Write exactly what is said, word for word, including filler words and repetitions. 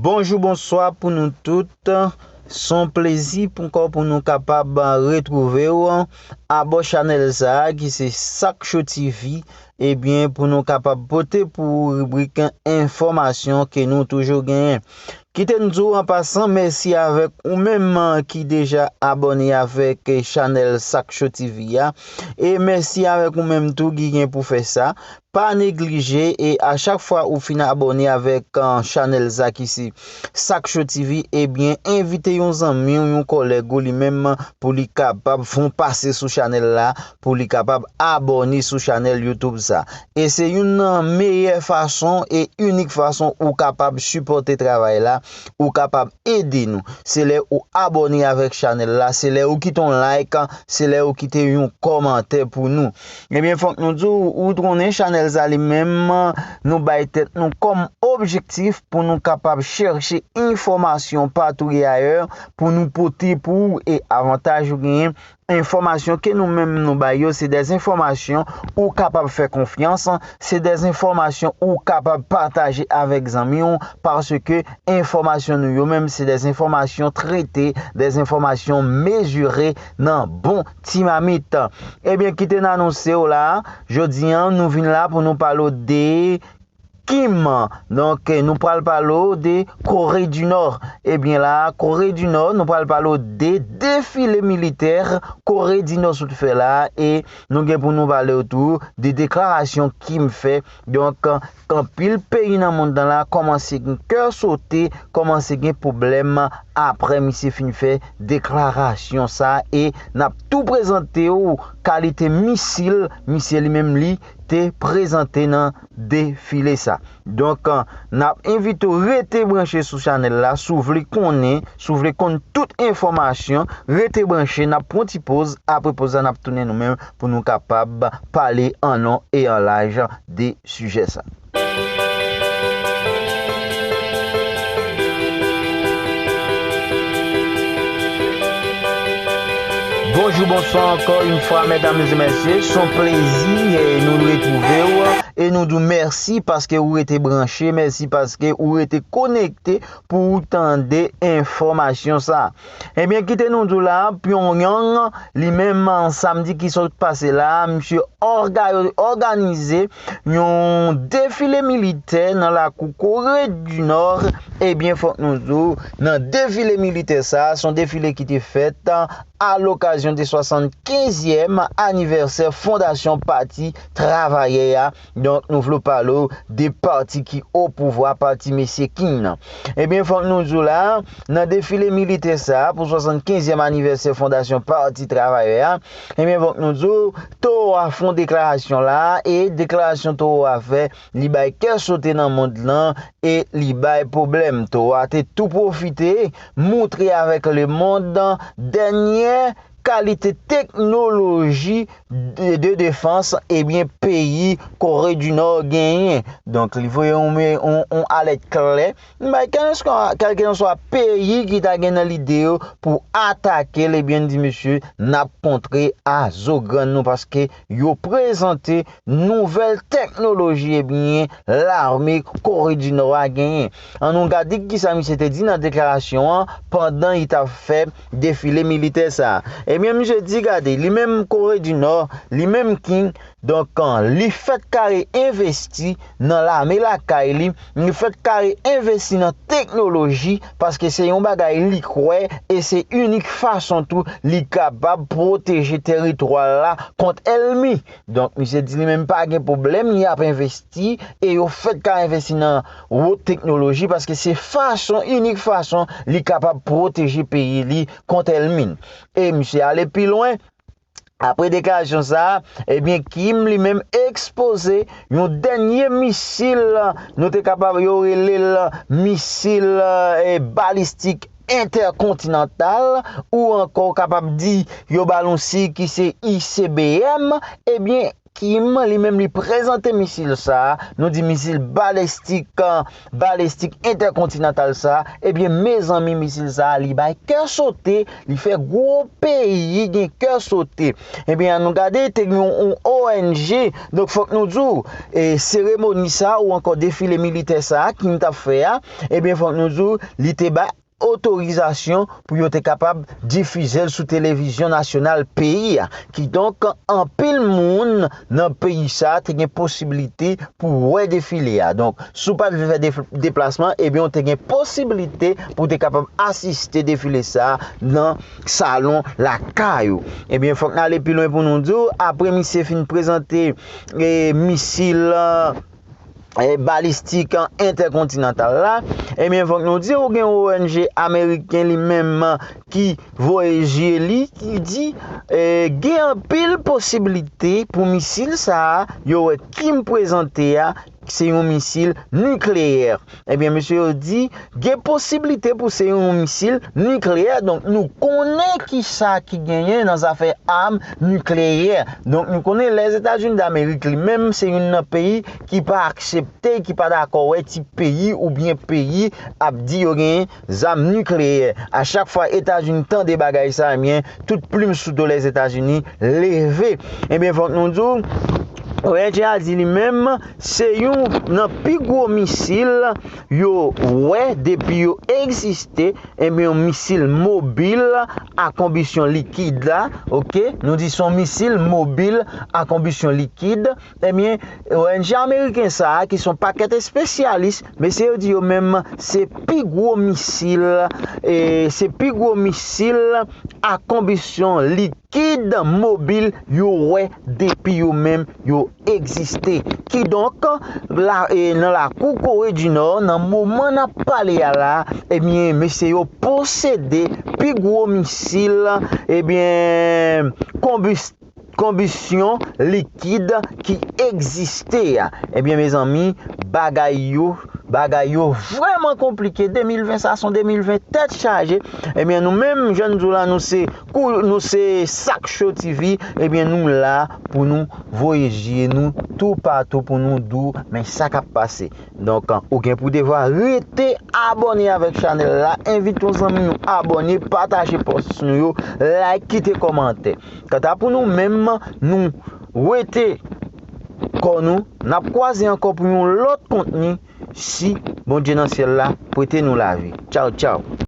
Bonjou, bonswa pou nou tout. Se yon plezi pou, ankò pou nou kapab retwouve w abò chanèl sa a ki se Sak Cho T V, ebyen, pou nou kapab pote pou ou ribrik enfòmasyon ke nou toujou genyen. Kite n di w an pasan, mèsi avèk ou menm ki deja abòne avèk chanèl Sak Cho T V a. E mèsi avèk ou menm tou ki gen pou fè sa. Pa neglije, e a chak fwa ou fin abòne avèk, uh, chanèl sa ki se Sak Cho T V, ebyen, envite yon zanmi w, yon kòlèg ou li menm pou li kapab fè yon pase sou chanèl la, pou li kapab abòne sou chanèl YouTube sa. E se youn nan meyè fason e inik fason ou kapab sipòte travay la, ou kapab ede nou. Se lè ou abòne avèk chanèl la, se lè ou kite yon like, se lè ou kite yon kòmantè pou nou. Ebyen, fòk nou di w, ou konnen chanèl sa li menm, nou bay tèt nou kòm objektif pou nou kapab chèche enfòmasyon patou e ayè pou nou pote pou ou, e avantaj ou genyen, enfòmasyon ke nou menm nou bay yo, se dè enfòmasyon ou kapab fè konfyans, se dè enfòmasyon ou kapab pataje avèk zanmi w, paske enfòmasyon nou yo menm, se dè enfòmasyon trete, dè enfòmasyon mezire nan bon ti mamit. Ebyen, kite n anonse w la, jodi a, nou vin la pou nou pale w de Kim. Donk, nou pral pale w de Kore di Nò. Ebyen la, Kore di Nò, nou pral pale w de defile militè Kore di Nò sot fè la, e nou gen pou nou pale w tou de deklarasyon Kim fè. Donk, anpil peyi nan mond lan la kòmanse gen kè sote, kòmanse gen pwoblèm apre misye fin fè deklarasyon sa, e n ap tou prezante w kalite misil misye li menm li te prezante nan defile sa. Donk, n ap envite w rete branche sou chanèl la, si w vle konnen, si w vle konn tout enfòmasyon, rete branche, n ap pran ti poz, apre poz la n ap tounen nou menm pou nou kapab pale an lon e an laj de sijè sa. Bonjou, bonswa ankò yon fwa, medam e mesye. Se yon plezi, eh, nou retwouve w. E nou di w mèsi paske ou rete branche, mèsi paske ou rete konekte pou ou tande enfòmasyon sa. Ebyen, kite nou di w la, Pyongyang, li menm, samdi ki sot pase la, misye òga-, òganize yon defile militè nan lakou Kore di Nò. Ebyen, fòk nou di w, nan defile militè sa, se yon defile ki te fèt a lokazyon de swasannkenzyèm anivèsè fondasyon Pati Travayè a. Donk, nou vle pale w de pati ki o pouvwa, pati mesye Kim nan. Ebyen, fòk nou di w la, nan defile militè sa a, pou swasannkenzyèm anivèsè fondasyon Pati Travayè a, ebyen, fòk nou di w, Towa fè yon deklarasyon la, e deklarasyon Towa fè, li bay kè sote nan mond lan, e li bay pwoblèm. Towa te tou pwofite moutre avèk lemonn dènyè kalite teknoloji de, de defans, ebyen, peyi Kore di Nò genyen. Donk, li voye yon, yon, yon alèt klè. Bay kèlkeswa, kèlkeswa peyi ki ta gen nan lide yo pou atake l, ebyen, di misye, n ap kontre a zo grann nou, paske yo prezante nouvèl teknoloji, ebyen, lame Kore di Nò a genyen. Ann nou gade kisa misye te di nan deklarasyon an pandan li t ap fè defile militè sa a. Ebyen, misye di, gade, li menm Kore di Nò, li menm Kim, donk, an, li fèk kare envesti nan lame lakay li, li fèk kare envesti nan teknoloji, paske se yon bagay li kwè, e se inik fason tou li kapab pwoteje teritwa l la kont ènmi. Donk, misye di li menm pa gen pwoblèm, li ap envesti, e yo fèk ka envesti nan wot teknoloji, paske se fason, inik fason li kapab pwoteje peyi li kont ènmi l. E misye ale pi lwen, apre deklarasyon sa a, ebyen, Kim li menm ekspoze yon dènye misil, nou te kapab, yo rele l misil, eh, balistik entèkontinantal, ou ankò w kapab di yo ba l yon sig ki se I C B M, ebyen, Kim, li menm li prezante misil sa a, nou di misil balistik, balistik entèkontinantal sa a, ebyen, mezanmi, misil sa a, li bay kè sote, li fè gwo peyi gen kè sote. Ebyen, an nou gade, te gen yon, yon O N G, donk fòk nou di w, e, seremoni sa a, ou ankò defile militè sa a, Kim t ap fè a, ebyen, fòk nou di w, li te bay otorizasyon pou yo te kapab difize l sou televizyon nasyonal peyi a. Kidonk, anpil moun nan peyi sa a te gen posiblite pou wè defile a. Donk, si w pa t vle fè def-, deplasman, ebyen, w te gen posiblite pou w te kapab asiste defile sa a nan salon lakay ou. Ebyen, fòk n ale pi lwen pou nou di w, apre misye fin prezante, e, misil, e, balistik entèkontinantal la, ebyen, fòk nou di w gen yon O N G ameriken li menm ki voye je li, ki di, e, gen anpil posiblite pou misil sa a, yo wè Kim prezante a, se yon misil nikleyè. Ebyen, mesye yo di, gen posiblite pou se yon misil nikleyè. Donk, nou konnen ki sa ki genyen nan zafè am nikleyè. Donk, nou konnen Lèzetazini Damerik li menm, se youn nan peyi ki pa aksepte, ki pa dakò wè ti peyi oubyen peyi ap di yo genyen zam nikleyè. A chak fwa Etazini tande bagay sa, ebyen, tout plim sou do Lèzetazini leve. Ebyen, fòk nou di w, O N G a di li menm, se youn nan pi gwo misil yo wè depi yo egziste, ebyen, yon misil mobil a konbisyon likid la, oke? Nou di se yon misil mobil a konbisyon likid. Ebyen, O N G ameriken sa a, ki se yon pakèt espesyalis, mesye yo di yo menm, se pi gwo misil, e, se pi gwo misil a konbisyon likid mobil yo wè depi yo menm yo egziste. Kidonk, la, e, nan lakou Kore di Nò, nan moman n ap pale a la, ebyen, mesye yo posede pi gwo misil, ebyen, konbis-, konbisyon likid ki egziste a. Ebyen, mezanmi, bagay yo, bagay yo vrèman konplike. De mil ven sa, se yon de mil ven tèt chaje. Ebyen, nou menm, jan n di w la, nou se kou-, nou se Sak Show T V. Ebyen, nou la pou nou voye je nou toupatou pou nou di w, men sa k ap pase. Donk, ou gen pou devwa rete abòne avèk chanèl la, envite yon zanmi nou abòne, pataje pòs nou yo, like, kite kòmantè. Kanta pou nou menm, nou wete kò nou, n ap kwaze ankò pou yon lòt kontni, si Bondye nan syèl la prete nou lavi. Tchaw, tchaw.